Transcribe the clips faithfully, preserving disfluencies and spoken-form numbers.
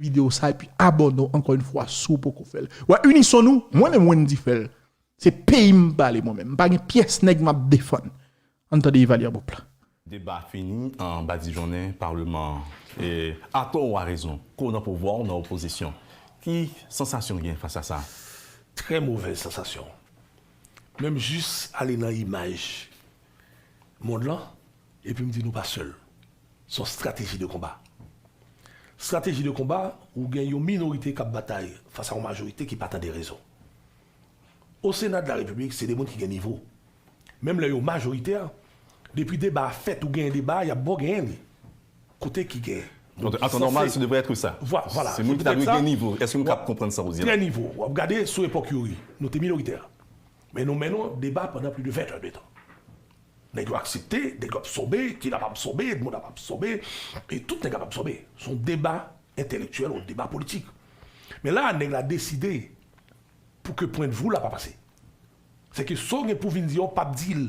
videyo sa epi abòne w ankò yon fwa si w poko fè l. Wè, inison nou, mwen menm Wendy fè l. Se peyi m pale mwen menm. M pa gen pyès nèg m ap defann. Ann tande Valère Bouplan. Deba fini an badijonnen palman an. E, atò ou arezon, ke w nan pouvwa, ou nan opozisyon. Ki sansasyon w gen fas a sa? Trè movèz sansasyon. Menm jis ale nan imaj mond lan, epi m di nou pa sèl. Se yon strateji de konba. Strateji de konba, ou gen yon minorite k ap batay fas a yon majorite ki pa tande rezon. O Sena de la Repiblik, se de moun ki gen nivo. Menm lè yo majoritè, depi deba a fèt ou genyen deba, y ap ba w genyen li. Kote ki gen. Donk, an tan nòmal, se devrait être sa. Vwa-, vwala. Se moun ki ta dwe gen nivo. Èske nou kab konprann sa w di a? Trè nivo. W ap gade sou epòk Youri, nou te minoritè. Men nou mennen yon deba pandan plis de ventè de tan. Nèg yo aksepte, nèg yo absòbe, Kila ap absòbe, Edmonde ap absòbe, e tout nèg ap absòbe. Se yon deba entèlektyèl, yon deba politik. Men la, nèg la deside pou ke pwennvi w la pa pase. Se ke sa w gen pou vin di a, w p ap di l.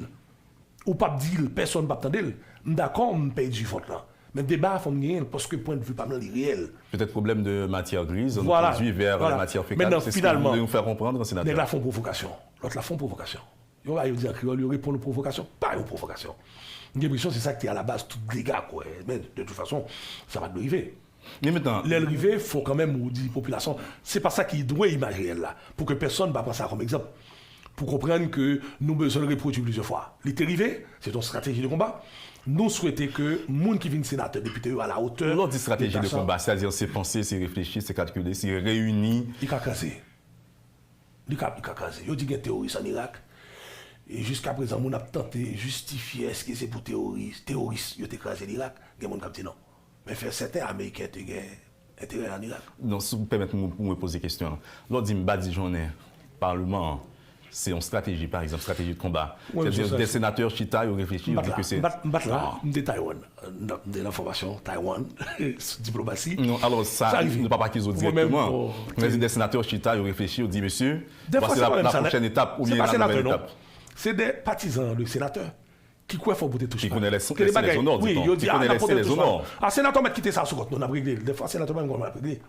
Ou p ap di l, pèsonn p ap tande l. M dakò, m pèdi vòt lan. Men deba a, fò m genyen l, paske pwennvi pa m lan, li reyèl. Petèt pwoblèm de matyè griz, nou kondui vè la matyè fekal, se sa w vle nou fè konprann, senatè. Nèg la fè yon pwovokasyon. Lòt la fè yon pwovokasyon. Yon bagay yo di an kreyòl, yo reponn yon pwovokasyon pa yon pwovokasyon. M gen enpresyon se sa ki te alabaz tout dega, kwè. Men, de tout fason, sa pa t dwe rive. Men mentnan, lè l rive, fò kanmenm ou di popilasyon, se pa sa ki dwe imaj reyèl la. Pou ke pèsonn pa pran sa kòm egzanp. Pou konprann ke nou bezwen l repwodui plizyè fwa. Li te rive, se te yon strateji de konba. Nou swete ke moun ki vin senatè, depite yo a la otè. Lè w di strateji de konba, sètadi se panse, se reflechi, se kalkile, se reyini. Li ka kraze. Li ka, li ka kraze. Yo di gen teworis ann Irak. E jiskaprezan, moun ap tante jistifye èske se pou teworis, teworis yo te kraze l Irak. Gen moun k ap di non. Men fè sèten Ameriken te gen enterè ann Irak. Donk, si w pèmèt mwen, pou mwen poze kesyon an. Lè w di m badijonnen palman an, se yon strateji, pa egzanp, strateji de konba. Sètadi, de senatè chita, yo reflechi, yo di ke se. M pa t, m pa t la, m te Taiwan. M te nan fòmasyon Taiwan, sou diplomasi. Non, alò, sa, nou p ap akize w dirèkteman. Men de senatè chita, yo reflechi, yo di, mesye, vwasi la, la pwochèn etap, oubyen la nouvèl etap. Se de patizan de senatè ki kwè fò w pote touch pa. Ki konnen lè se lè zonò, wi, yo di, a, n ap pote touch pa. A, senatè mèt kite sa sou kont nou, n ap regle l. Dèfwa, senatè pa menm konn ap regle.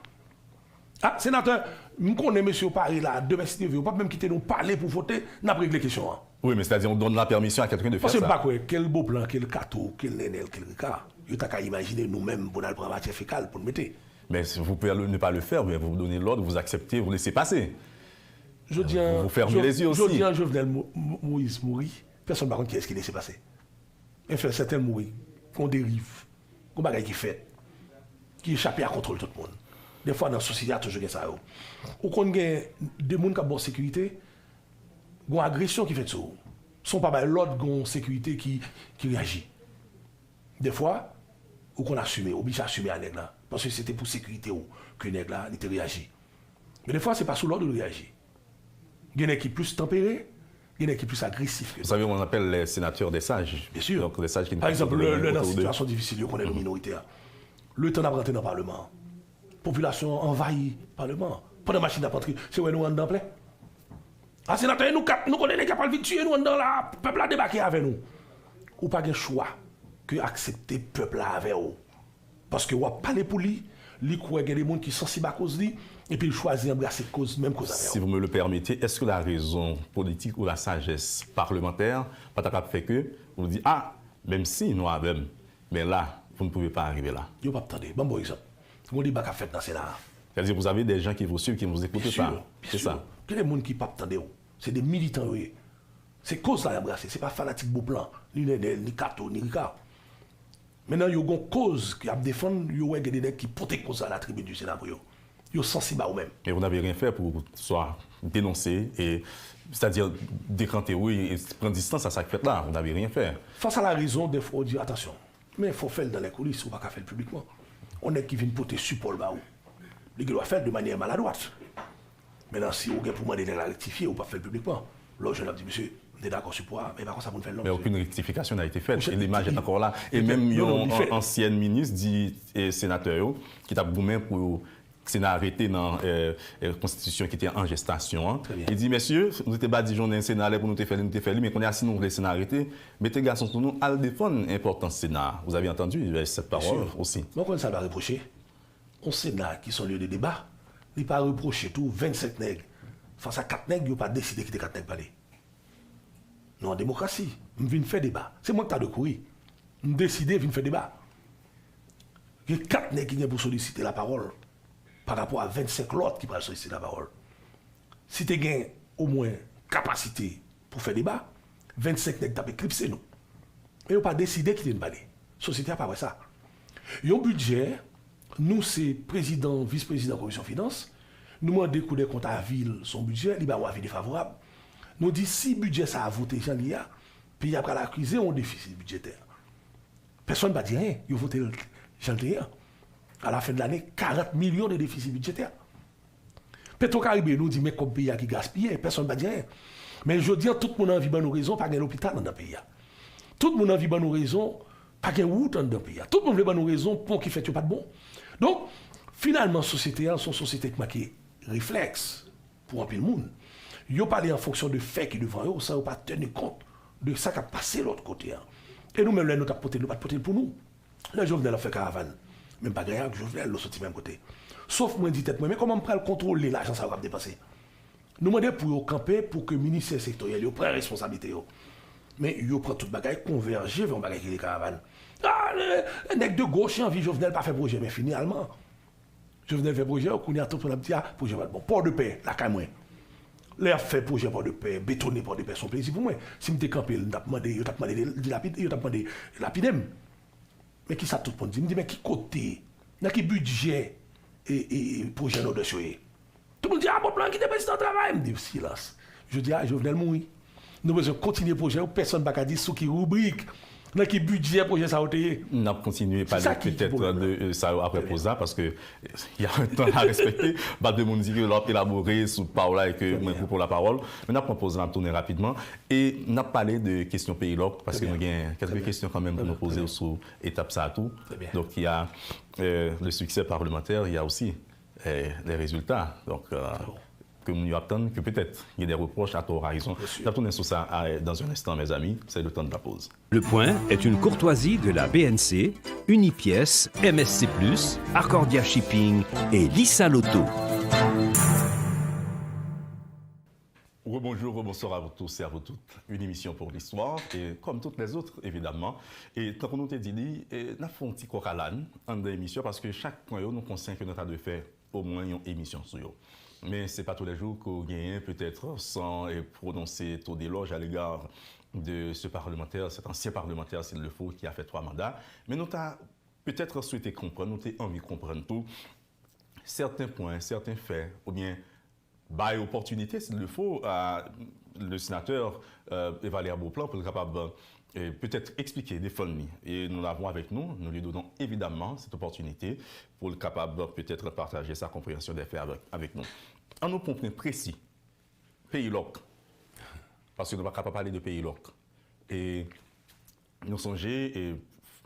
A, senatè, m konnen mesye yo pare la, demen si Dye vle, yo p ap menm kite nou pale pou vote, n ap regle kesyon an. Wi, men sètadi, on donne la permission à quelqu'un de faire ça. Paske m pa kwè, kèl Beauplan, kèl Kato, kèl Nènèl, kèl Rika, yo ta ka imajine nou menm pou n al pran matyè fekal pou n mete. Mais vous pouvez le, ne pas le faire, mais vous donnez l'ordre, vous acceptez, vous laissez passer. Jodi a, vous fermez les yeux aussi. Jodi a, Jovenel Mo-, Mo-, Moïse mouri, pèsonn pa konn kiyès ki lese pase. Men fè sèten mouri, gon deriv, gon bagay ki fèt, ki echape a kontwòl tout moun. Dèfwa, nan sosyete a, toujou gen sa yo. Ou konn gen de moun k ap ba w sekirite, gon agresyon ki fèt sou ou. San w pa bay lòd, gon sekirite ki, ki reyaji. Dèfwa, ou konn asime, oblije asime a nèg la. Paske se te pou sekirite w ke nèg la, li te reyaji. Men dèfwa, se pa sou lòd ou reyaji. Gen nèg ki plis tanpere, gen nèg ki plis agresif ke lòt. Vous savez, on appelle les sénateurs des sages. Bien sûr. Donc, les sages qui ne. Pa egzanp, lè, lè nan sitiyasyon difisil, yo konnen nou minoritè. Letan n ap rantre nan palman an, popilasyon an anvayi palman an. Pandan machin ap antre, se wè nou anndan plen. A senatè, nou kat, nou konnen nèg yo pral vin tiye nou anndan la, pèp la debake avè nou. Ou pa gen chwa ke aksepte pèp la avè w. Paske w ap pale pou li, li kwè gen de moun ki sansib akoz li, epi l chwazi anbrase koz, menm koz avè w. Si vous me le permettez, est-ce que la raison politique ou la sagesse parlementaire pa ta kab fè ke ou di, a, menm si nou avè m, men la, vous ne pouvez pas arriver là? Yo p ap tande. Ban m ba w egzanp. Gon deba k ap fèt nan Sena a. C'est-à-dire, vous avez des gens qui vous suivent, qui ne vous écoutent pas. C'est ça. Gen de moun ki p ap tande w. Se de militan yo ye. Se koz la y ap brase. Se pa fanatik Beauplan, ni Nènèl, ni Kato, ni Rika. Mentnan, yo gon koz ke y ap defann, yo wè gen de nèg ki pote koz la nan tribin di Sena pou yo. Yo sansib a ou menm. Et vous n'avez rien fait pour soit dénoncer et, c'est-à-dire décanter, oui, et prendre distance à sa k fèt la. Vous n'avez rien fait. Face à la raison, dèfwa, ou di, atansyon. Men fò w fè l dans les coulisses, ou pa ka fè l piblikman. On nèg ki vin pote sipò l ba ou, li gen dwa fè l de manyè maladwat. Mentnan, si ou gen pou mande nèg la rektifye, ou p ap fè l piblikman. Lè w jwenn l ap di, mesye, m te dakò sou pwa a, men e pa konsa pou n fè l non, mesye. Mais aucune rectification n'a été faite. Et l'image est encore là. Et menm yon ansyèn minis di, e, senatè yo ki t ap goumen pou Sena a rete nan, e, e, konstitisyon ki te an jestasyon an. Li di, mesye, nou te badijonnen Sena a, lè pou nou te fè li, nou te fè li, men kounye a, si nou vle Sena a rete, mete gason sou nou, al defann enpòtans Sena a. Vous avez entendu, e, cette parole aussi. Mwen konn sa l va repwoche. Yon Sena ki se yon lye de deba, li pa repwoche tou vennsenk nèg fas a kat nèg, yo pa deside kite kat nèg pale. Nou an demokrasi, m vin fè deba. Se mwen ki ta dwe kouri. M deside vin fè deba. Gen kat nèg ki gen pou solisite lapawòl pa rapò a vennsenk lòt ki pral solisite lapawòl. Si te gen omwen kapasite pou fè deba, vennsenk nèg t ap eklipse nou. Men yo pa deside kite n pale. Sosyete a pa wè sa. Yon bidjè, nou se prezidan, vis prezidan komisyon finans, nou mande Kou dè kont avi l sou yon bidjè, li ba yon avi defavorab. Nou di si bidjè sa a vote jan li ye a, peyi a pral akize yon defisi bidjetè. Pèsonn pa di anyen, yo vote l jan l te ye a. A la fen de lane, karant milyon de defisi bidjetè. Petwokaribe, nou di men kòb peyi a ki gaspiye, pèsonn pa di anyen. Men jodi a, tout moun anvi ban nou rezon, pa gen lopital anndan peyi a. Tout moun anvi ban nou rezon, pa gen wout anndan peyi a. Tout moun vle ban nou rezon, pon ki fèt yo pa t bon. Donk, finalman, sosyete a, se yon sosyete ki make reflèks pou anpil moun. Yo pale an fonksyon de fè ki devan yo, san yo pa teni kont de sa k ap pase lòt kote a. E nou menm, lè nou t ap pote l, nou pa t pote l pou nou. Lè Jovenel ap fè karavàn, men m pa gen ak Jovenel, nou soti menm kote. Sof mwen di tèt mwen, men kòman m pral kontwole lajan sa yo k ap depanse? Nou mande pou yo kanpe, pou ke ministè sektoryèl yo pran responsablite yo. Men yo pran tout bagay, konvèje vè yon bagay ki rele karavàn. Ah, nèg de goch anvi Jovenel pa fè pwojè, men finalman, Jovenel fè pwojè, kounye a tout moun ap di, ah, pwojè pa t bon. Pòdepè, lakay mwen. Lè y ap fè pwojè Pòdepè, betone Pòdepè, se yon plezi pou mwen. Si m te kanpe l, m t ap mande, yo t ap mande dilapide, yo t ap mande lapide m. Men kisa tout moun di? M di, men ki kote, nan ki bidjè e, e, e pwojè Nòdès yo ye? Tout moun di, ah, bon, plan kite prezidan travay. M di, silans. Jodi a, Jovenel mouri. Nou bezwen kontinye pwojè yo, pèsonn pa ka di sou ki ribrik, nan ki bidjè pwojè sa yo te ye. N ap kontinye pale petèt de sa yo apre poz la, paske y a un temps à respecter. Ba de moun di ke lè w ap elabore sou pa w la e ke mwen koupe w lapawòl. Men n ap pran poz la, n ap tounen rapidman. E n ap pale de kesyon peyi lòk, paske nou gen kèlke kesyon kanmenm pou nou poze w sou etap sa a tou. Donk, il y a, euh, le succès parlementaire, il y a aussi, euh, les résultats. Donk, euh, ke moun yo ap tann, ke petèt gen des reproches à tort, à raison. N ap tounen sou sa a, dans un instant, mes amis. C'est le temps de la pause. Le Point est une courtoisie de la B N C, Unipièces, M S C plus, Accordia Shipping et Lisa Lotto. Rebonjour, rebonsoir à vous tous et à vous toutes. Une émission pour l'histoire et comme toutes les autres, évidemment. E tankou nou te di li, e n ap fè yon ti kòk a làn anndan emisyon paske chak pwen yo nou konsyan ke nou ta dwe fè omwen yon emisyon sou yo. Men se pa toulejou ke w genyen petèt san, e, pwononse tro delòj à l'égard de ce parlementaire, cet ancien parlementaire, s'il le faut, qui a fait trois mandats. Men nou ta petèt swete konprann, nou te anvi konprann tou, sèten pwen, sèten fè, oubyen bay opòtinite, s'il le faut, à le sénateur, euh, Evaler Beauplan pou l kapab, euh, petèt eksplike, defann li. Et nous l'avons avec nous, nous lui donnons évidemment cette opportunité pour l kapab petèt pataje sa konpreyansyon dè fè avèk, avèk nou. An nou pran yon pwen presi, peyi lòk. Paske nou pa ka pa pale de peyi lòk. E Nou sonje, e,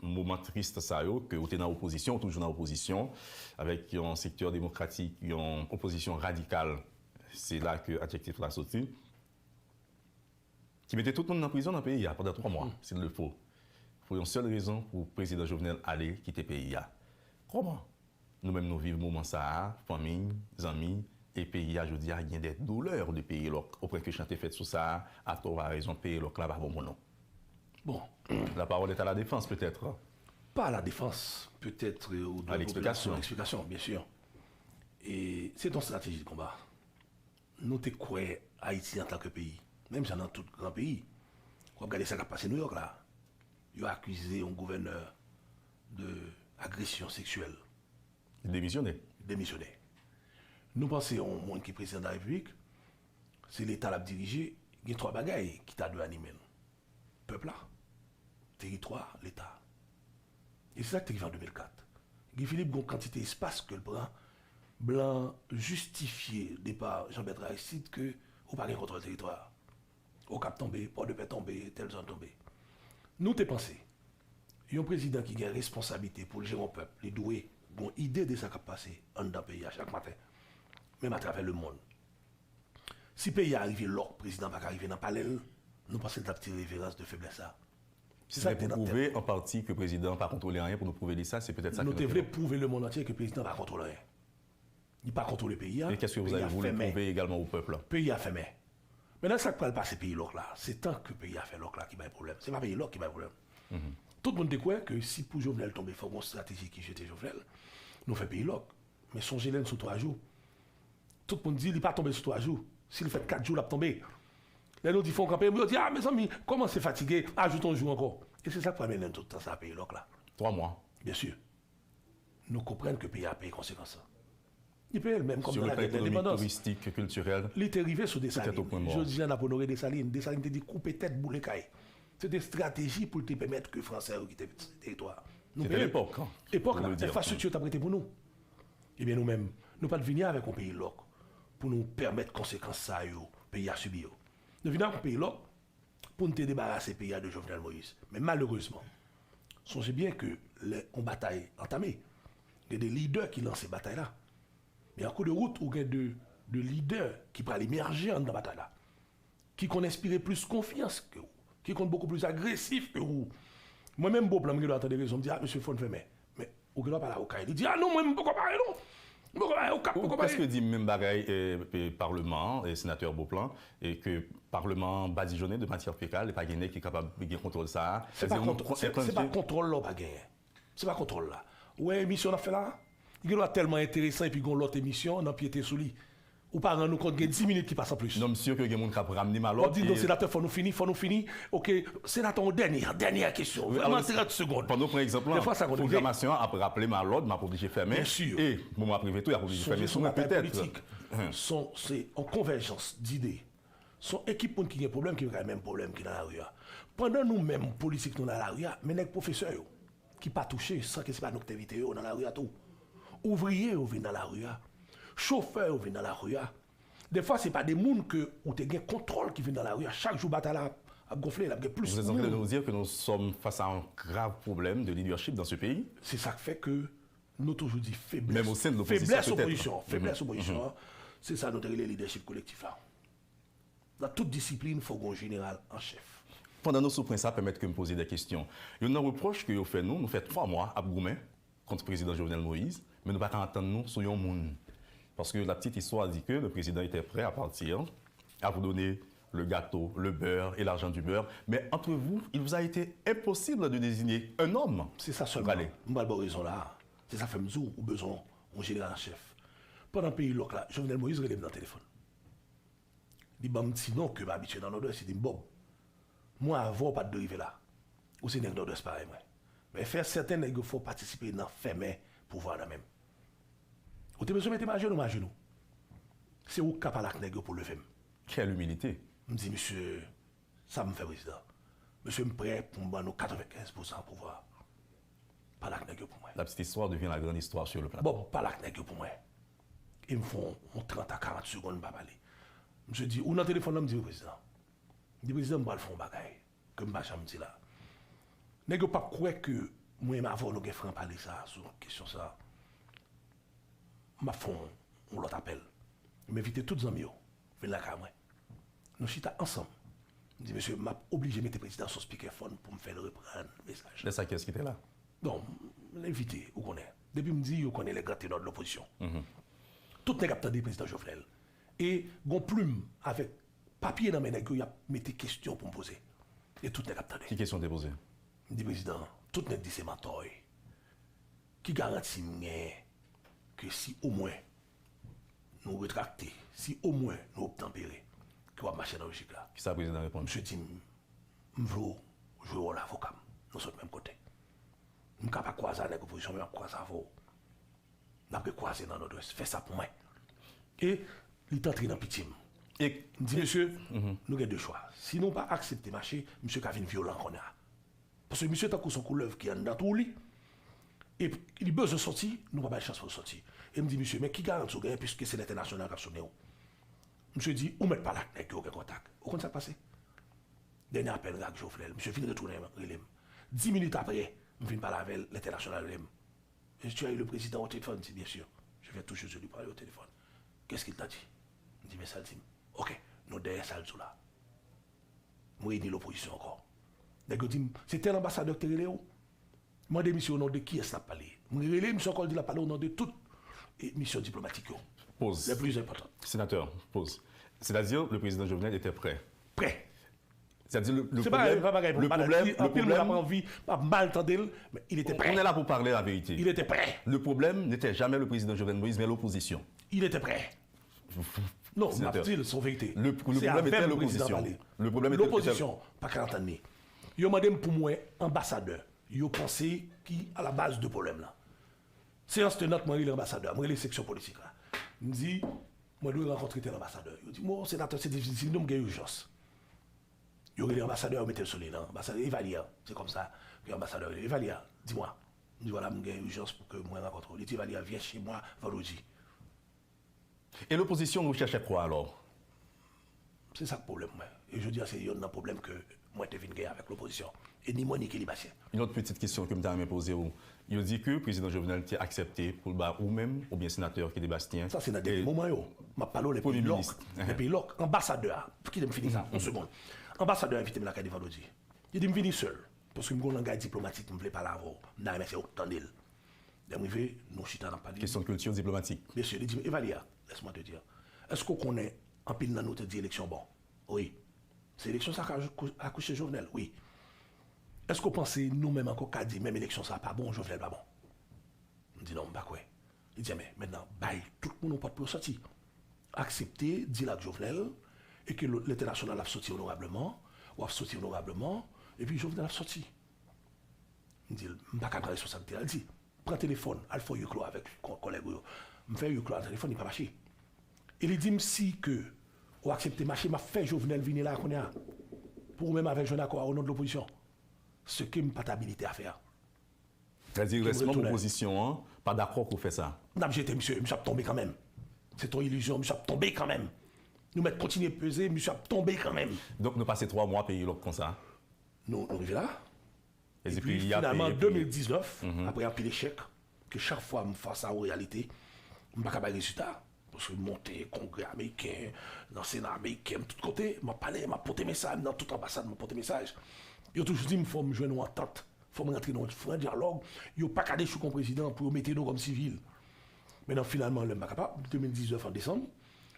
moman tris sa yo, ke ou te nan opozisyon, ou toujou nan opozisyon, avèk yon sektè demokratik, yon opozisyon radikal, se la ke adjektif la soti, ki mete tout moun nan prizon nan peyi a pandan twa mwa, s'il le faut, pou yon sèl rezon, pou prezidan Jovenel ale kite peyi a. Kòman? Nou menm nou viv moman sa a, fanmi, zanmi, e peyi a jodi a gen de doulè de peyi lòk. Au point que chante fèt sou sa a, à tort ou à raison, peyi lòk la pa bon pou nou. Bon. La parole est à la défense, peut-être. Pas à la défense, peut-être, euh, ou dwe popilasyon eksplikasion, byen si. E se yon strateji de konba. Nou te kwè Ayiti antanke peyi, menm jan nan tout gran peyi. W ap gade sa k ap pase Nouyòk la. Yo akize yon gouvènè de agresyon seksyèl. Demisyone. Demisyone. Nou panse yon moun ki prezidan de la repiblik, se leta l ap dirije, gen twa bagay ki ta dwe anime l. Pèp la, teritwa, leta. E se sa k te rive an de mil kat. Guy Philippe gen yon kantite espas ke l pran, blan jistifye depa Jean Bertrand Aristide ke ou pa gen kontwòl teritwa a. Okap tonbe, Pòdepè tonbe, tèl zòn tonbe. Nou te panse, yon prezidan ki gen responsablite pou l jere yon pèp, li dwe gen yon ide de sa k ap pase anndan peyi a chak maten, menm atravè lemonn. Si peyi a rive lòk, prezidan pa ka rive nan palè l, nou panse l t ap tire reverans de feblès sa. Se sa ki te nan tèt nou. C'était pour prouver en partie que président pa kontwole anyen, pou nou pwouve li sa, se petèt sa ke nou te vle pwouve lemonn antye ke prezidan pa kontwole anyen. Li pa kontwole peyi a. Et qu'est-ce que vous avez voulu prouver également au peuple? Peyi a fèmen. Peyi a fèmen. Mentnan, sa k pral pase peyi lòk la, se tan ke peyi a fè lòk la ki bay pwoblèm. Se pa peyi lòk ki bay pwoblèm. Tout moun te kwè ke si pou Jovenel tonbe, fòk gon estrateji ki jete Jovenel. Nou fè peyi lòk. Men sonje lè n sou twa jou. Tout moun di li pa tonbe sou twa jou. Si l fèt kat jou, l ap tonbe. Lè nou di fò w kanpe, yo di, a, mezanmi, kòmanse fatige, ajoute yon jou ankò. E se sa k pral mennen n tout tan sa a peyi lòk la. Twa mwa. Byen si. Nou konprann ke peyi a peye konsekans lan. Li peye l menm kòm nan lagè de lendepandans. Sur le plan économique, touristique, culturel, li te rive sou Desalin. Tout est au point mort. Jodi a, n ap onore Desalin. Desalin te di koupe tèt, boule kay. Se te estrateji pou l te pèmèt ke Fransè yo kite teritwa a. Nou peye l. C'était l'époque, hein, faut le dire. Epòk la, enfrastrikti yo t ap rete pou nou. Ebyen, nou menm, nou pa t vini avèk yon peyi lòk pou nou pèmèt konsekans sa yo, peyi a sibi yo. Nou vini avèk yon peyi lòk pou n te debarase peyi a de Jovenel Moïse. Men malerezman, sonje byen ke lè yon batay antame, gen de lidè ki lanse batay la. Men an kou de wout, ou gen de, de lidè ki pral emèje anndan batay la, ki konn enspire plis konfyans ke w, ki konn bokou plis agresif ke w. Mwen menm, Beauplan, m gen dwa tande rezon, m di, a, mesye, fò n fèmen. Men, ou gen dwa pale a okay. Li di, a, non, mwen, m poko pare, non. M poko pare, Okap poko pare. Ou prèske di menm bagay, e, e, Palman an, e, Senatè Beauplan, e ke Palman an badijonnen de matyè fekal, e pa gen nèg ki kapab gen kontwòl sa a. Se pa kontwòl la w pa genyen. Se pa kontwòl la. Ou wè emisyon n ap fè la a? Li gen dwa tèlman enteresan epi gen yon lòt emisyon nan pyete sou li. Ou pa rann ou kont gen dis minit ki pase an plis. Non, m si ke gen moun k ap ramne m a lòd. W ap di, non, senatè, fò nou fini, fò nou fini. Oke, senatè, yon dènye, dènyè kesyon. Vrèman, trant segonn. Pandan w pran egzanp lan, pwogramasyon an ap raple m a lòd, m ap oblije fèmen. Byen si. E moman ap rive tou, y ap oblije fèmen sou mwen petèt. Sonje, se yon batay politik. Se yon, se yon konvèjans dide. Se yon ekip moun ki gen pwoblèm ki pa gen menm pwoblèm ki nan lari a. Pandan nou menm, politik nou nan lari a, men nèg pwofesè yo ki pa touche san ke se pa nou ki te envite yo nan lari a tou. Ouvriye yo vin nan lari a. Chofè yo vin nan lari a. Defwa, se pa de moun ke ou te gen kontwòl ki vin nan lari a. Chak jou batay la ap, ap gonfle, l ap gen plis moun. Vous êtes en train de nous dire que nous sommes face à un grave problème de leadership dans ce pays? Se sa k fè ke nou toujou di feblès. Même au sein de l'opposition, peut-être. Feblès opozisyon, feblès opozisyon an, se sa nou te rele lidèchip kolektif la. Nan tout disiplin, fò gen yon jeneral an chèf. Pandan nou sou pwen sa, pèmèt ke m poze de kesyon. Youn nan repwòch ke yo fè nou, nou fè twa mwa ap goumen kont prezidan Jovenel Moïse, men nou pa ka antann nou sou yon moun. Parce que la petite histoire dit que le président était prêt à partir, à vous donner le gâteau, le beurre et l'argent du beurre. Mais entre vous, il vous a été impossible de désigner un homme. Se sa sèlman. M pral ba w rezon la a. Se sa fè m di w, ou bezwen yon jeneral an chèf. Pandan peyi lòk la, Jovenel Moïse rele m nan telefòn. Li ban m ti non ke m abitye nan Nòdwès, li di m, Bob, mwen avè w pa t dwe rive la. Ou se nèg Nòdwès parèy mwen. Men fè sèten nèg yo fè w patisipe nan fèmen pouvwa nan men m. Ou te bezwen mete m ajenou, m ajenou. Se ou k ka pale ak nèg yo pou leve m. Quelle humilité! M di, mesye, sa m fè, prezidan? Mesye, m prè pou m ban nou katrevenkenz pousan pouvwa a. Pale ak nèg yo pou mwen. La petite histoire devient la grande histoire sur le plateau. Bon, pale ak nèg yo pou mwen. E m fè yon, yon trant a karant segonn m pa pale. Misye di, ou nan telefòn nan? M di, wi, prezidan. M di, prezidan, m pral fè yon bagay ke m pa janm di la. Nèg yo p ap kwè ke mwen menm avè w nou gen franpale sa a sou kesyon sa a. M ap fè yon, yon lòt apèl. M envite tout zanmi yo vin lakay mwen. Nou chita ansanm. M di, mesye, m ap oblije mete prezidan sou speakerphone pou m fè l reprann mesaj. Lè sa, kiyès ki te la? Bon, m envite, ou konnen. Depi m di, yo konnen les grands ténors de l'opposition. Tout nèg ap tande prezidan Jovenel. E gon plim avèk papye nan men nèg yo, y ap mete kesyon pou m poze. E tout nèg ap tande. Ki kesyon w te poze? M di, prezidan, tout nèg di se mantò w ye. Ki garanti m genyen ke si omwen nou retrakte, si omwen nou obtanpere, ke w ap mache nan lojik la? Kisa prezidan reponn? Misye di m, m vle w jwe wòl avoka m. Nou sot menm kote. M ka pa kwaze a nèg opozisyon, men m ap kwaze avè w. N ap rekwaze nan Nòdwès. Fè sa pou mwen. E li t antre nan pitye m. E m di, mesye, nou gen de chwa. Si nou pa aksepte mache, misye ka vin vyolan kounye a. Paske misye tankou se yon koulèv ki anndan twou li. E li bezwen sòti, nou pa bay chans pou l sòti. E m di, misye, men ki garanti w genyen, piske se lentènasyonal k ap sonnen w? Misye di, ou mèt pale ak nèg yo, ou gen kontak. Ou konn sa k pase? Dènye apèl, Rag Jovenel. Misye vin retounen rele m. Dis minit apre, m fin pale avè l, lentènasyonal rele m. Je suis avec le président au téléphone. Il dit, bien sûr. Je viens tout juste de lui parler au téléphone. Qu'est-ce qu'il t'a dit? M di, men sa l di m. Ok, nou dèyè sa l di w la. M reyini lopozisyon ankò. Nèg yo di m, se tèl anbasadè ki te rele w. Mande misye o non de kiyès l ap pale. Mwen rele misye ankò, l di l ap pale o non de tout e, misyon diplomatik yo. Pause. Les plus importantes. Sénateur, pause. C'est-à-dire, le président Jovenel était prêt. Prêt. C'est-à-dire, le, le problème, le problème, le problème, pas mal tendé, mais il était prêt. On est là pour parler la vérité. Il était prêt. Le problème n'était jamais le président Jovenel Moïse, mais l'opposition. Il était prêt. Non, m ap di l, se yon verite. Le, le problème était l'opposition. Le problème était Lopozisyon pa ka antann li. Yo mande m pou m wè anbasadè yo panse ki a la baz de pwoblèm lan. Seyans tenant, mwen rele anbasadè, mwen rele seksyon politik la. M di, mwen dwe rankontre tèl anbasadè. Yo di, bon, senatè, se difisil, nou m gen ijans. Yo rele anbasadè, yo mete l sou liy lan. Anbasadè, Evalière, se kòmsa ke anbasadè rele. Evalière, di mwa. M di, vwala, m gen ijans pou ke mwen rankontre w. Li di, Evalière, viens chez moi vendredi. Et l'opposition recherchait quoi alors? Se sa k pwoblèm mwen. E jodi a se yonn nan pwoblèm ke mwen te vin gen avèk lopozisyon. E ni mwen ni Kelly Bastien. Yon lòt pitit kesyon ke m ta renmen poze w. Yo di ke prezidan Jovenel te aksepte pou l ba ou menm oubyen senatè Kelly Bastien. Sa se nan dènye moman yo. M ap pale w lè peyi lòk. Lè peyi lòk. Anbasadè a, kite m fini sa, yon segonn. Anbasadè a envite m lakay li vandredi. Li di m vini sèl. Paske m gen yon langay diplomatik m vle pale avè w. M ta renmen se ou k tande l. Lè m rive, nou chita n ap pale. Kesyon kilti diplomatik. Mesye, li di m, Evalière, laisse-moi te dire. Èske w konnen anpil nan nou te di eleksyon bon? Wi. Se eleksyon sa k akouche Jovenel? Wi. Èske w panse nou menm ankò ka di menm eleksyon sa pa bon, Jovenel pa bon? M di non, m pa kwè. Li di, men, mentnan, bay tout moun yon pòt pou yo sòti. Aksepte deal ak Jovenel e ke lentènasyonal ap sòti onorableman, w ap sòti onorableman, epi Jovenel ap sòti. M di l, m pa ka pran responsablite a. L di, pran telefòn, al fè huis clos avèk kòlèg ou yo. M fè huis clos a nan telefòn, li pa mache. E li di m si ke ou aksepte mache, m ap fè Jovenel vini la kounye a. Pou ou menm avè l jwenn akò a o non de lopozisyon. Se ke m pa t abilite a fè a. Sètadi rès manm opozisyon an pa dakò pou fè sa. N ap jete misye, misye ap tonbe kanmenm. Se t on ilizyon, misye ap tonbe kanmenm. Nou mèt kontinye peze, misye ap tonbe kanmenm. Donk nou pase twa mwa peyi lòk konsa. Nou, nou rive la. Epi finalman, de mil diznèf, apre anpil echèk, ke chak fwa m fas a yon reyalite, m pa ka bay rezilta. Paske m monte Kongrè ameriken, nan Sena ameriken, m tout kote, m ap pale, m ap pote mesaj, m nan tout anbasad, m ap pote mesaj. Yo toujou di m fò m jwenn yon antant, fò m rantre nan yon fran dyalòg, yo pa ka dechouke yon prezidan pou yo mete nou kòm sivil. Men nan finalman, lè m pa kapab, de mil diznèf an desanm,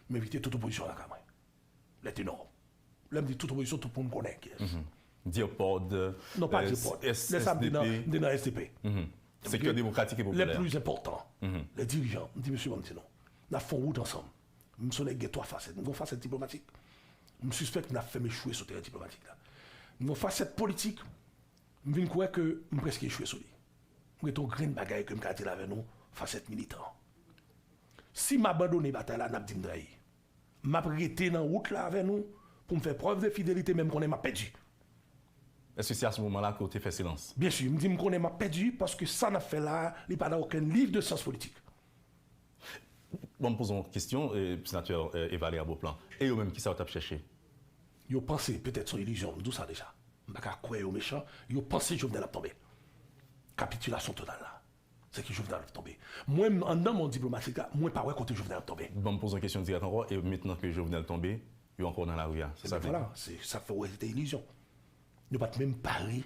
m envite tout opozisyon lakay mwen. Lè te nò. Lè m di tout opozisyon, tout moun konnen kiyès. Dierpod, Non, pa Dierpod. Lè sa m te nan, m te nan S D P. Sektè Demokratik e Popilè. Les plus importants. Les dirigeants. M di, mesye, ban m di nou. N ap fè yon wout ansanm. M se yon nèg gen twa fasèt. M gen yon fasèt diplomatik. M sispèk n ap fè m echwe sou teren diplomatik la. M gen yon fasèt politik. M vin kwè ke m prèske echwe sou li. M gen yon grenn bagay ke m ka di l avè nou, fasèt militan. Si m abandone batay la, n ap di m trayi. M ap rete nan wout la avè nou pou m fè prèv de fidelite, men m konnen m ap pèdi. Èske se a se moman la ke w te fè silans? Byen si, m di m konnen m ap pèdi paske sa n ap fè la a, li pa nan okenn liv de syans politik. Bon, m poze yon kesyon, Senatè Evalière Beauplan. E yo menm, kisa yo t ap chèche? Yo panse, petèt se yon ilizyon, m di w sa deja. M pa ka kwè yo mechan, yo panse Jovenel ap tonbe. Kapitilasyon total la. Se ke Jovenel ap tonbe. Mwen, anndan mond diplomatik la, mwen pa wè kote Jovenel ap tonbe. Ban m poze yon kesyon dirèk ankò, e mentnan ke Jovenel tonbe, yo ankò nan lari a, se sa w vle di? Ebyen vwala, se sa k fè w wè se te ilizyon. Nou pa t menm pare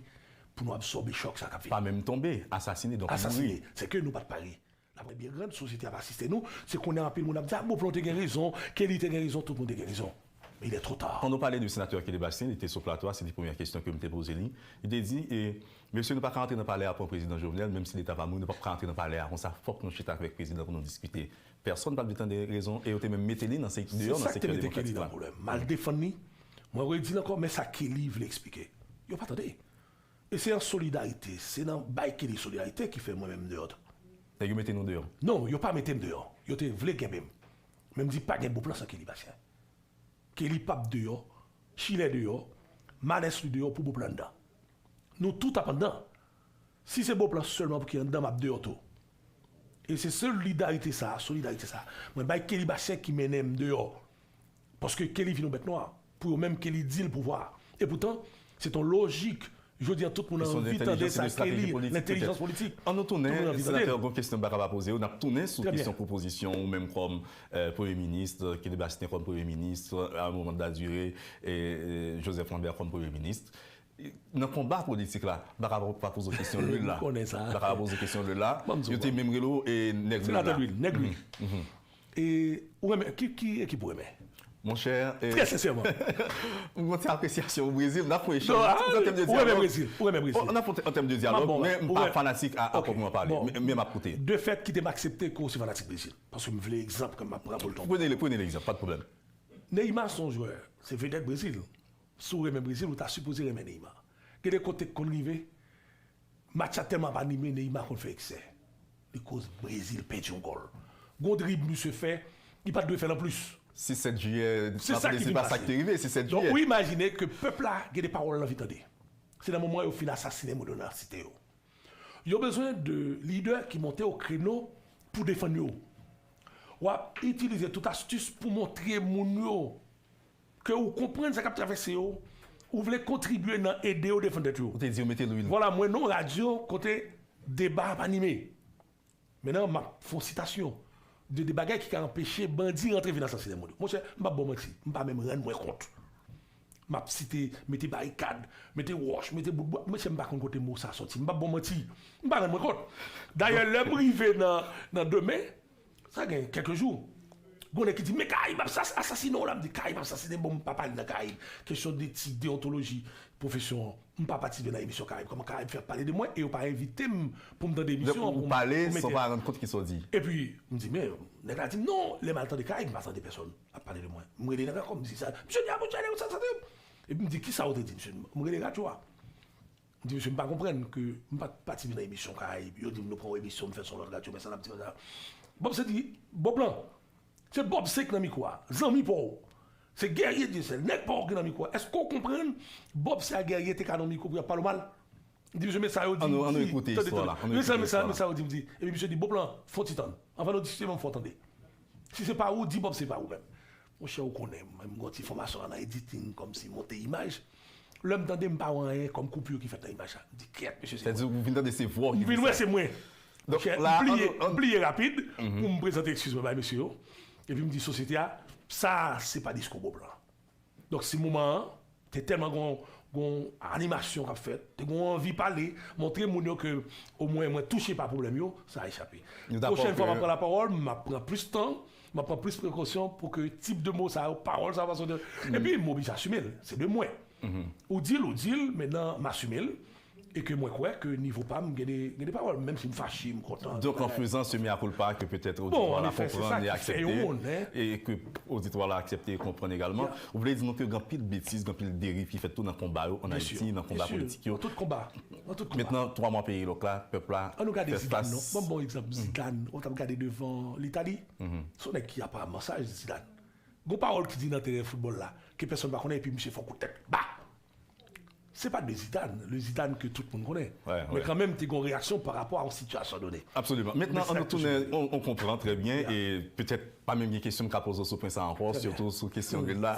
pou nou absòbe chòk sa k ap vini. Pa menm tonbe, asasine, donk mouri. Asasine, se ke nou pa t pare. Laprès byen grann, sosyete ap asiste nou, se kounye a anpil moun ap di, a, Beauplan te gen rezon, Kelly te gen rezon, tout moun te gen rezon. Men il est trop tard. Pandan w pale de senatè Kelly Bastien, li te sou plato a, se te premyè kesyon ke m te poze li. Li te di, e, mesye, nou pa ka antre nan palè a pou prezidan Jovenel, menm si leta va mouri, nou p ap ka antre nan palè a konsa, fòk nou chita avèk prezidan pou nou diskite. Pèsonn pa t vle tande rezon, e yo te menm mete li nan se, deyò nan sektè demokratik la. Se sa k te mete Kelly nan pwoblèm. M al defann li, mwen redi l ankò, men sa Kelly vle eksplike. Yo pa tande. E se an solidarite, se nan bay Kelly solidarite ki fè mwen menm m deyò tou. Nèg yo mete nou deyò? Non, yo pa mete m deyò. Yo te vle kenbe m. Men m di pa gen Beauplan san Kelly Bastien. Kelly p ap deyò, Chilè deyò, Manès li deyò pou Beauplan anndan. Nou tout ap anndan. Si se Beauplan sèlman pou ki anndan, m ap deyò tou. E se solidarite sa a, solidarite sa a, mwen bay Kelly Bastien ki mennen m deyò. Paske Kelly vin yon bèt nwa. Pou yo menm, Kelly deal pouvwa a. Epoutan, se t on lojik. Jodi a, tout moun anvi tande sa Kelly, lentèlijans politik. An nou tounen, senatè, gon kesyon m pa ka pa poze w, n ap tounen sou kesyon pwopozisyon ou menm kòm premye minis, Kelly Bastien kòm premye minis, Armand Daduré, e Joseph Lambert kòm premye minis. Nan konba politik la, m pa ka pa poze w kesyon lwil la. Ou konnen sa. M pa ka pa poze w kesyon lwil la. Ban m di w, Yo te menm rele w e nèg lwil Senatè la. Lwil, nèg lwil. E ou renmen ki, ki ekip ou renmen? Monchè, e, Trè sensèman. m gen ti apresyasyon pou Brezil, n ap fè echanj. Non, ah, An tèm de ou renmen dyalòg, Brezil, ou renmen Brezil. N ap fè an tèm de dyalòg, Bon, men m ou pa renmen- fanatik a a Ok. pwòpman pale. Bon. Men, men m ap koute. De fèt ki te m aksepte ke w se fanatik Brezil. Paske m vle egzanp ke m ap pran pou l tonbe. Pwene, pwene legzanp, pa de pwoblèm. Neymar se yon jwè, se vedèt Brezil. Si w renmen Brezil, ou ta sipoze renmen Neymar. Gen de kote k konn rive, match la tèlman ap anime, Neymar konn fè eksè. Li koz Brezil pèdi yon gòl. Gon drib misye fè, li pa t dwe fè l anplis. Sis sèt jiyè, Se sa ki se vin pa sa pase. Ki te rive, sis sèt Donk, jiyè. Ou imajine ke pèp la gen de pawòl l anvi tande. Se nan moman yo fin asasinen moun yo nan site yo. Yo bezwen de lidè ki monte o kreno pou defann yo. W ap itilize tout astis pou montre moun yo ke ou konprann sa k ap travèse yo, ou vle kontribye nan ede yo defann tèt yo. Ou te di yo mete lwil. Vwala, mwen nan yon radyo kote deba ap anime. Mentnan, m ap fè yon sitasyon de, de bagay ki ka anpeche bandi rantre vin asasinen moun yo. Monchè, m p ap ba w manti, m pa menm rann mwen kont. M ap site, mete barikad, mete wòch, mete bout bwa. Monchè, m pa konn kote mo sa sòti. M p ap ba w manti. M pa rann mwen kont. Dayè, lè m rive nan, nan demen, sa gen kèk jou, gon nèg ki di, men Karayib ap sas- asasinen w la. M di, Karayib ap asasinen, bon, m pa pale nan Karayib. Kesyon de ti deyontoloji pwofesyon an. M pa patisipe nan emisyon Karayib. Kòman Karayib fè ap pale de mwen e yo pa envite m pou m tande emisyon an, Ou pou m- pale pou m san ete- pa rann kont ki sa w di. Epi, m di, men, nèg la di m, non, lè m al tande Karayib, m pa tande pèsonn ap pale de mwen. M rele nèg la ankò, m di sa. Misye di, a, monchè, nèg sa, sa, sa. Epi m di, kisa w te di, misye? M rele radyo a. M di, misye, m pa konprann ke m pa t patisipe nan emisyon Karayib. Yo di m, nou pran yon emisyon, m fè l sou lòt radyo, men sa n ap di, men sa. Bob se di, Bob lan, se Bob se k nan mikwo a, zanmi pa w. Se Guerrier Dieuseul, nèg pa w ki nan mikwo a. Èske w konprann Bob se a Guerrier te ka nan mikwo pou y ap pale w mal? M di, misye, men sa yo di Ann nou, m ann nou di. Ekoute Tande, istwa tande. la. Ann nou Men sa, Ekoute men sa, istwa men la. Sa yo di m di. Epi misye di, Bob lan, fè yon ti tann. Anvan nou diskite, ban m fè w tande. Si se pa ou, di Bob se pa ou menm. Monchè, ou konnen, mwen, m gon ti fòmasyon ann editing, kòmsi monte imaj. Lè m tande, m pa wè anyen kòm koupi ki fèt nan imaj la. M di, kyèt, mesye, se Sètadi ou vin tande se vwa ki M vin wè se mwen. Donk, Monchè, la, m pliye, an nou- an- m pliye rapid pou m prezante ekskiz mwen bay mesye yo. Epi m di sosyete a, sa se pa diskou Bob lan. Donk si moman an, te tèlman gon, gon animasyon k ap fèt, te gon anvi pale, montre moun yo ke omwen mwen touche pa pwoblèm yo, sa a echape. Nou dakò Pwochèn fwa ke- m ap pran lapawòl, m ap pran plis tan, m ap pran plis prekosyon pou ke tip de mo sa yo, pawòl sa yo pa soti. Epi m oblije asime l, se de mwen. Ou di l, ou di l, mentnan m asime l. E ke mwen kwè ke nivo pa m gen de, gen de pawòl, menm si m fache, m kontan. Donk, an fezan se mea culpa ke petèt Bon, oditwa an la efè, se sa konprann e ki fè yon aksepte, moun, hein. E ke oditwa la aksepte e konprann egalman. Ou vle di nou ke gen anpil betiz, gen anpil deriv ki fèt tou nan konba yo ann Ayiti, nan konba politik yo. Nan tout konba. Nan tout konba. Mentnan, twa mwa peyi lòk la, pèp la An nou gade fè Zidane, fas. Non? Ban m ba w egzanp Zidane. Ou t ap gade devan Litali. Se yon nèg ki aparaman saj, Zidane. Gon pawòl ki di nan teren foutbòl la, ke pèsonn pa konnen, epi misye fè yon kout tèt. Ba! Se pa de Zidane, le Zidane ke tout moun konnen. Wè, Men wè. Kanmenm, te gon reyaksyon pa rapò a yon sitiyasyon done. Absoliman. Mentnan, Men se ann sa nou ki toujou tounen, gen. On, on konprann trè byen, e petèt pa menm gen kesyon m ka poze w sou pwen sa ankò, sitou sou kesyon lwil la.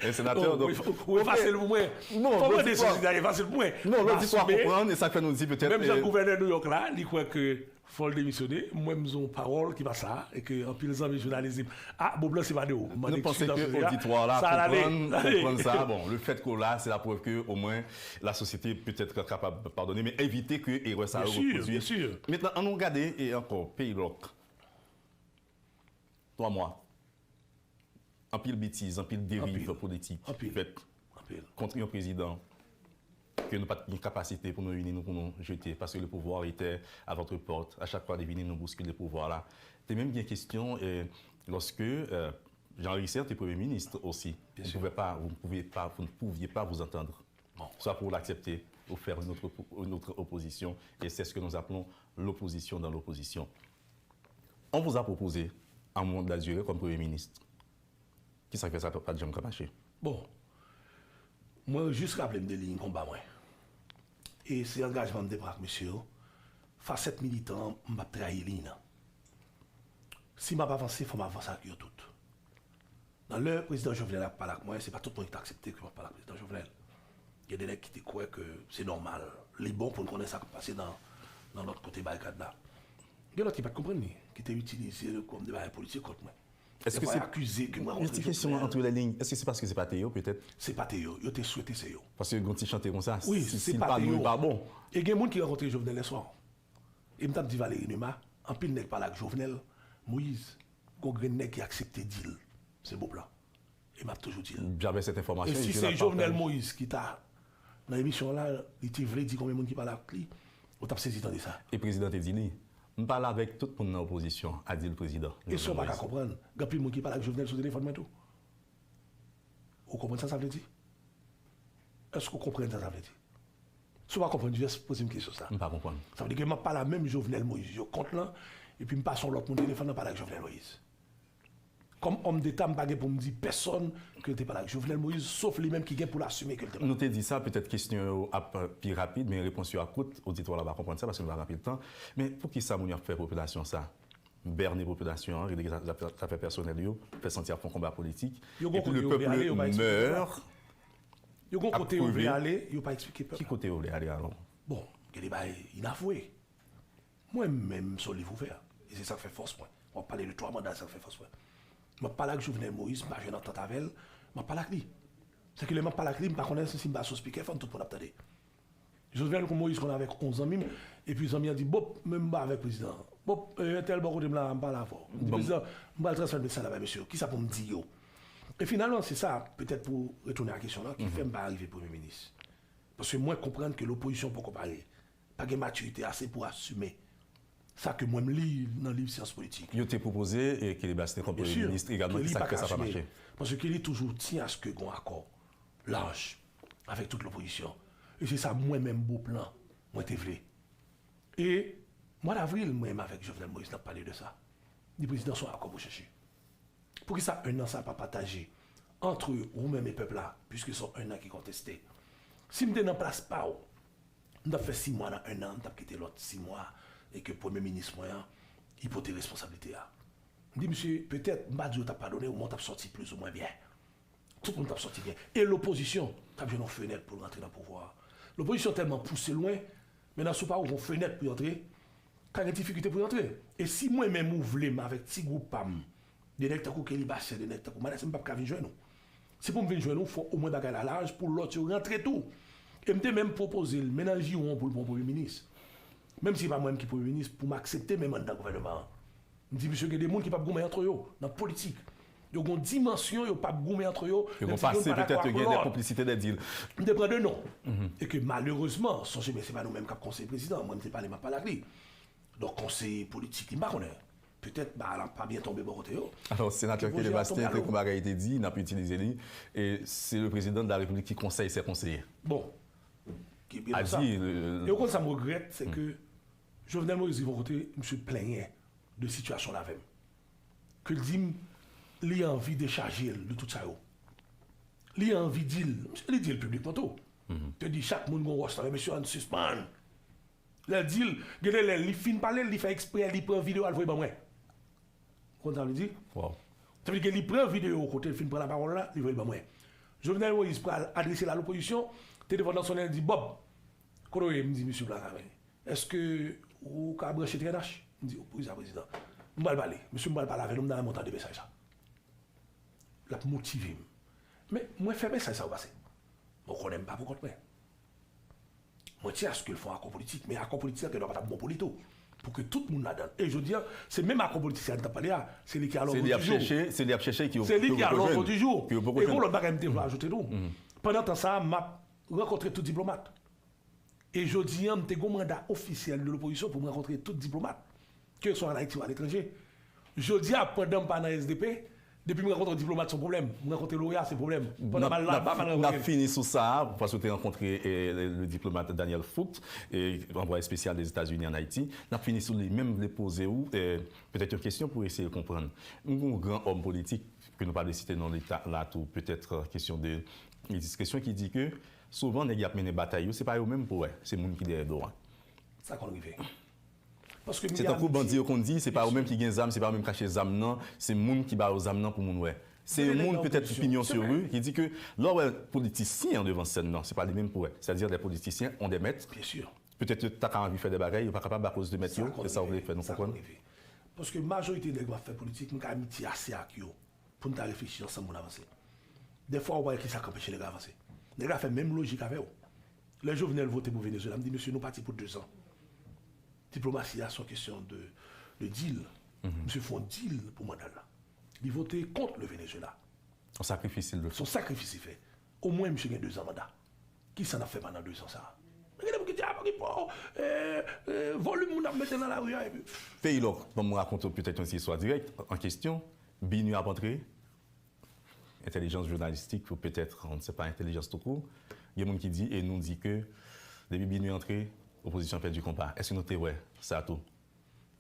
E senatè, Oh, donk, ou, ou efase l pou mwen. Non, Fò mwen lòditwa- de sou Zidane, efase l pou mwen. Non, lòditwa Asime. Konprann, e sa k fè nou di petèt, Menm jan e, gouvènè New York la, li kwè ke fò l demisyone. Mwen, m se yon pawòl ki pa sa, e ke anpil zanmi jounalis di m, a, Bob lan se pa de ou. M mande Nou panse ekskiz ke nan sou a. oditwa la Sa al ale. konprann, konprann sa. Bon, le fèt ke w la, se la prèv ke omwen, la sosyete petèt kapab padone, men evite ke erè sa yo Bien sûr, repwodui. Bien sûr. Mentnan, ann nou gade e ankò, peyi lòk. Twa mwa. Anpil betiz, anpil deriv Anpil. Politik Anpil. Fèt Anpil. Kont yon prezidan ke nou pa t gen kapasite pou nou ini nou, pou nou jete, paske le pouvoir était à votre porte. À chaque fois li vini, nou bouskile pouvwa la. Te menm gen kesyon, eh, lòske, eh, Jean Richard était Premier ministre aussi. Vous ne pouvez pas, vous ne pouvez pas, vous ne pouviez pas vous entendre. Soit vous l'acceptez ou faire une autre, une autre opposition, et c'est ce que nous appelons l'opposition dans l'opposition. On vous a proposé un mandat duré comme Premier ministre. Kisa k fè sa pa t janm ka mache? Bon, mwen jis raple m de liy konba mwen. E se angajman m te pran ak mesye yo. Fasèt militan an, m p ap trayi liy nan. Si m ap avanse, fò m avanse ak yo tout. Nan lè prezidan Jovenel ap pale ak mwen, se pa tout moun ki t aksepte ke m ap pale ak prezidan Jovenel. Gen de nèg ki te kwè ke se nòmal. Li bon pou n konnen sa k ap pase nan, nan lòt kote barikad la. Gen lòt ki pa t konprann li, ki te itilize l kòm de bagay politik kont mwen. Èske se, yon ti kesyon antre lè liy, èske se paske se pa te yo, petèt? Se pa te yo, yo te swete se yo. Paske gen yon ti chante konsa, si, si l pa nou, li pa bon. E gen moun ki rankontre Jovenel lè swa. E m t ap di Valéry Numa, anpil nèg pale ak Jovenel Moïse, gon grenn nèg ki aksepte di l se Bob lan. E m ap toujou di l. J'avais cette information. E si se Jovenel Moïse ki ta nan emisyon an la, li te vle di konbyen moun ki pale ak li, ou t ap sezi tande sa. E prezidan te di li, m pale avèk tout moun nan opozisyon, a di l prezidan. E sa w pa ka konprann, gen anpil moun ki pale ak Jovenel sou telefòn mwen tou. Ou konprann sa sa vle di? Èske w konprann sa sa vle di? Si w pa konprann, jis poze m kesyon sa. M pa konprann. Sa vle di ke m ap pale a menm Jovenel Moïse yo kont lan, epi m pase yon lòt moun telefòn nan pale ak Jovenel Moïse. Kòm òm deta, m pa gen pou m di pèsòn ke l te pale ak Jovenel Moïse, sof li menm ki gen pou l asime ke l te pale. Nou te di sa, petèt kesyon yo ap pi rapid, men repons yo ap kout. Oditwa la pa konprann sa, paske nou pa gen anpil tan. Men poukisa moun yo ap fè popilasyon sa? Bène popilasyon an, rele zafè pèsonèl yo, fè santi y ap fè yon konba politik. Epi le peuple meurt. Yo gon kote yo vle ale, yo pa eksplike pèp la. Ki kote yo vle ale alò? Bon, gen de bagay inavwe. Mwen menm, m se yon liv ouvè. E se sa k fè fòs mwen. M ap pale de twa manda, sa k fè fòs mwen. M ap pale ak Jovenel Moïse, m pa jwenn antant avè l, m ap pale ak li. Sèke lè m ap pale ak li, m pa konnen si m pase sou speakerphone, tout moun ap tande. Jovenel Moïse konn avèk yon zanmi m, epi zanmi an di, Bob, men m pa avèk prezidan an. Bob, entèl bò kote m la, m pale avè w. M di, prezidan, m pral transmèt mesaj la bay mesye yo. Kisa pou m di yo? E finalman, se sa, petèt pou retounen a kesyon lan, ki fè m pa rive premye minis. Paske mwen konprann ke lopozisyon poko pare. Pa gen matirite ase pou asime sa ke mwen m li nan liv syans politik. Yo te pwopoze, e, Kelly Bastienne kòm premye minis egalman, ki sa k fè sa pa mache? Paske Kelly toujou tyen aske gon akò laj avèk tout lopozisyon. E se sa mwen menm Bob lan, mwen te vle. E mwa davril, mwen menm avèk Jovenel Moïse, n ap pale de sa. Li, prezidan, se yon akò pou chèche. Poukisa en an sa pa pataje ant ou menm e pèp la, piske se yon en an ki konteste? Si m te nan plas pa w, m t ap fè sis mwa nan en an, m t ap kite lòt sis mwa, e ke premye minis mwen an, li pote responsablite a. M di, misye, petèt, m pa di yo t ap padone w, men w t ap sòti plizoumwen byen. Tout moun t ap sòti byen. E lopozisyon t ap jwenn yon fenèt pou l rantre nan pouvwa a. Lopozisyon tèlman pouse lwen, men nan sou pa ou gon fenèt pou y antre, ka gen difikilte pou y antre. E si mwen menm ou vle m avèk ti gwoup pa m, de nèg tankou Kelly Bastienne, de nèg tankou Manasseh, m p ap ka vin jwenn ou. Si pou m vin jwenn ou, fò omwen bagay la laj pou lòt yo rantre tou. E m te menm pwopoze l, men nan jiwon pou l pran premye minis. Menm si se pa mwen menm ki premye minis, pou m aksepte menm anndan gouvènman an. M di, misye, gen de moun ki p ap goumen antre yo nan politik. Yo gon dimansyon, yo p ap goumen antre yo. Yo gon pase, petèt, yo gen de konplisite, de dil. M te pran de non. E ke malerezman, sonje byen, se pa nou menm k ap konseye prezidan. Mwen, m te pale, m ap pale ak li. Donk, konseye politik, li, m pa konnen. Petèt, ba, la pa byen tonbe bò kote yo. Alò, senatè Kelly Bastienne, te gon bagay li te di, n ap itilize li, e se le président de la République qui conseille ses conseillers. Bon. Ki byen sa. E ou konn sa m regrèt, se ke Jovenel Moïse rive yon kote, misye plenyen de sitiyasyon l avè m. Ke l di m, li anvi dechaje l de tout sa yo. Li anvi di l, misye, li di l piblikman tou. Te di chak moun gon wòch nan men, mesye, ann sispann. Lè l di l, gen de lè, li fin pale, li fè eksprè, li pran videyo, al voye ban mwen. Ou konn sa vle di? Sa vle di ke li pran videyo kote l fin pran lapawòl la, li voye l ban mwen. Jovenel Moïse pral adrese l a lopozisyon, telefòn nan sonnen, l di, Bob, kote w ye? M di, misye, m la ka vini. Èske ou ka branche T N H? M di, wi, sa, prezidan. M pral pale. Mesye, m pral pale avè nou, m ta renmen w tande mesaj sa. L ap motive m. Men, mwen fè mesaj sa yo pase. Mwen konnen m pa pou kont mwen. Mwen tyen aske l fè yon akò politik, men akò politik la gendwa pa t ap bon pou li tou. Pou ke tout moun ladan l. E jodi a, se menm akò politik sa n t ap pale a, se li ki a lòd di jou. Se li ap chèche, se li ap chèche ki yo, se li ki a lòd di jou. E gon lòt bagay m te vle ajoute tou. Pandan tan sa a, m ap rankontre tout diplomat. E jodi a, m te gon manda ofisyèl de lopozisyon pou m rankontre tout diplomat, ke swa ann Ayiti ou aletranje. Jodi a, pandan m pa nan S D P, depi m rankontre diplomat, se yon pwoblèm. M rankontre loya, se pwoblèm. Pandan m al laba, m al rankontre l. N ap fini sou sa a, paske w te rankontre, eh, le, le diplomat Daniel Foote, eh, anvwaye espesyal Dèzetazini ann Ayiti. N ap fini sou li, men m vle poze w, eh, petèt yon kesyon pou eseye konprann. M gon gran òm politik, ke nou pa vle site non li la tou, petèt, eh, kesyon de, kesyon ki di ke souvan nèg y ap mennen batay yo, se pa yo menm pou wè, se moun ki dèyè do a. Sa konn rive. Se tankou bandi yo konn di, se pa yo menm ki gen zam, se pa yo menm k achte zam nan, se moun ki ba yo zam nan pou moun wè. Se moun petèt opinyon sou ri ki di ke lè w wè politisyen an devan sèn nan, se pa li menm pou wè. Sètadi lè politisyen on de mèt, petèt yo ta ka anvi fè de bagay, yo pa kapab akoz de mèt yo, se sa w vle fè nou konprann? Paske majorite nèg m ap fè politik, m ka mitye ase ak yo pou n ta reflechi ansanm pou n avanse. Dèfwa, ou pa wè kisa k anpeche nèg la avanse. Nèg la fè menm lojik avè w. Lè Jovenel vote pou Venezuela, m di, mesye, nou pati pou dezan. Diplomasi a, se yon kesyon de, de deal. Misye fè yon deal pou manda l la. Li vote kont le Venezuela. Yon sakrifis li te Se yon sakrifis li fè. Omwen, misye gen dezan manda. Kisa n ap fè pandan dezan sa a? Men gen de moun ki di, a, pa gen pò, eh, eh, volim moun ap mete nan lari a, epi. Peyi lòk, ban m rakonte w petèt yon ti istwa dirèk, an kesyon, BINUH ap antre, entèlijans jounalistik, ou petèt, on ne sait pas, entèlijans toukou, gen moun ki di, e nou di ke depi BINUH antre, opozisyon pèdi konba. Èske nou te wè sa tou?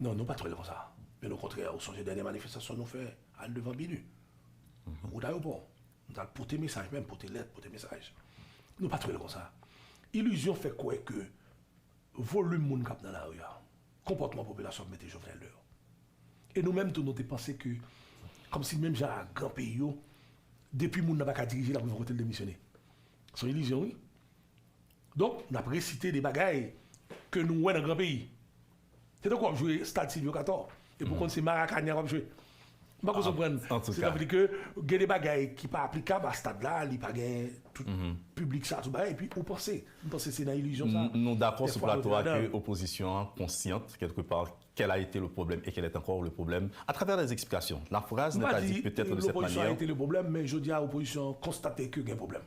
Non, nou pa t wè l konsa. Byen okontrè, ou sonje dènye manifestasyon nou fè andevan BINUH. Wout ayewopò. Nou t al pote mesaj, menm pote lèt, pote mesaj. Nou pa t wè l konsa. Ilizyon fè kwè ke volim moun k ap nan lari a, konpòtman popilasyon ap mete Jovenel deyò. E nou menm tou, nou te panse ke, kòmsi menm jan ak gran peyi yo, depi moun nan pa ka dirije, l ap rive yon kote l demisyone. Se yon ilizyon, wi. Donk, n ap resite de bagay ke nou wè nan gran peyi. Se tankou w ap jwe stad Sylvio Cator, epi w konn se Maracana w ap jwe. M pa ko konprann. Se ta vle di ke gen de bagay ki pa aplikab a stad la, li pa gen tout piblik sa, tout bagay, epi ou panse. M panse se nan ilizyon sa. Nou dakò sou plato a ke opozisyon an konsyant, kèlkepa, qu'elle a été le problème et qu'elle est encore le problème à travers les explications. La phrase n'est pas dite peut-être de cette manière. Opozisyon a été le problème, men jodi a opozisyon an konstate ke gen pwoblèm.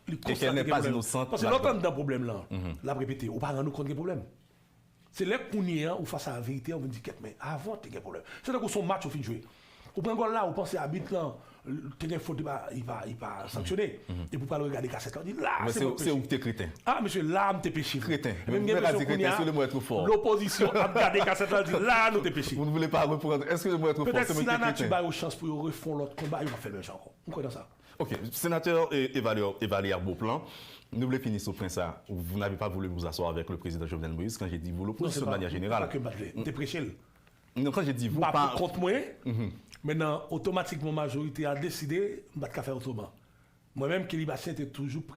Li konstate gen pwoblèm. Paske lè w t anndan pwoblèm lan, l ap repete, ou pa rann ou kont gen pwoblèm. Se lè kounye a ou fas a verite a, ou vin di kèt, men avan te gen pwoblèm. Se tankou se yon match ou fin jwe. Ou pran gòl la, ou panse abit lan te gen fot, li pa, li pa, li pa sanksyone. Epi ou pral regade kasèt la, ou di la se mwen k peche. Se ou ki te kreten. Ah mesye, la m te peche vre. Kreten. Menm gen mesye kounye a, lopozisyon ap gade kasèt la, di la nou te peche. Vous ne voulez pas reprendre. Excusez-moi, trop fort. Petèt si lanati ba yo chans pou yo refè yon lòt konba, yo p ap fè l menm jan ankò. M kwè nan sa. Ok, senatè Evalière Beauplan, nou vle fini sou pwen sa. Vous n'avez pas voulu vous asseoir avec le président Jovenel Moïse, quand je dis vous, l'opposition de manière générale. Non, se pa ke m pa t vle. M te preche l. Non, quand je dis vous, pa pou kont mwen. Mentnan, otomatikman majorite a deside, m pa t ka fè otreman. Mwen menm, Kelly Bastien te toujou